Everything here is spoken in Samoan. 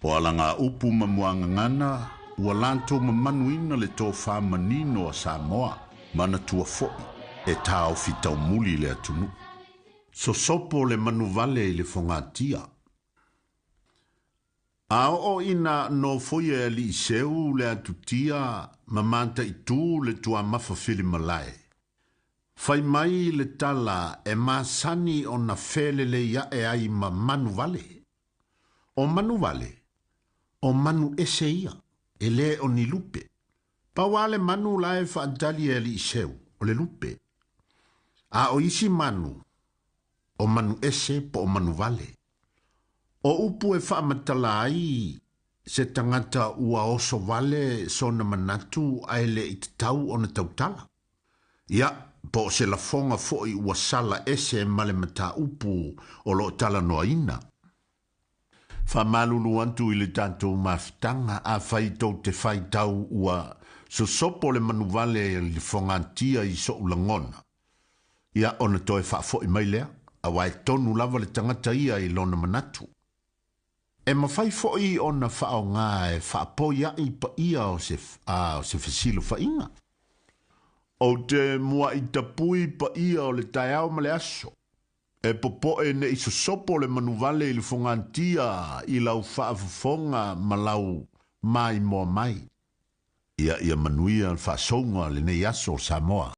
O alagaupu ma muagagana ua latou mamanuina le tofa manino a Samoa, manatua foi e taofi taumuli le atunuu. Sosopo le manuvale i le fogatia. A oo ina nofoia e alii seu le atutia ma mataitū le tuamafa filimalae, fai mai le tala e masani ona felelei ae ai ma manuvale. O manuvale, o manu ese ia, e le o ni lupe. Pau lava le manu la e faatali e alii seu, o le lupe. A o isi manu, o manu ese po o manuvale. O upu e faamatala ai se tagata ua oso vale sona manatu ae le i tatau ona tautala. Ia, po o se lafoga foi ua sala ese ma le mataupu o lo o talanoaina. Faamalulu atu i le tatou mafutaga, afai tou te faitau ua sosopo le manuvale i le fogatia i so'u lagona, ia ona toe faafoi mai lea, auā e tonu lava le tagata ia i lona manatu. E mafai foi ona faaaogā e faapoia'i paia o se, a, o se fesilafaiga. Ou te mua'i tapui paia o le taeao ma le aso, e popo'e ne i sosopo le manuvale i le fogatia i lau faafofoga ma lau maimoa mai. Ia, ia manuia le faasouga o lenei aso Samoa.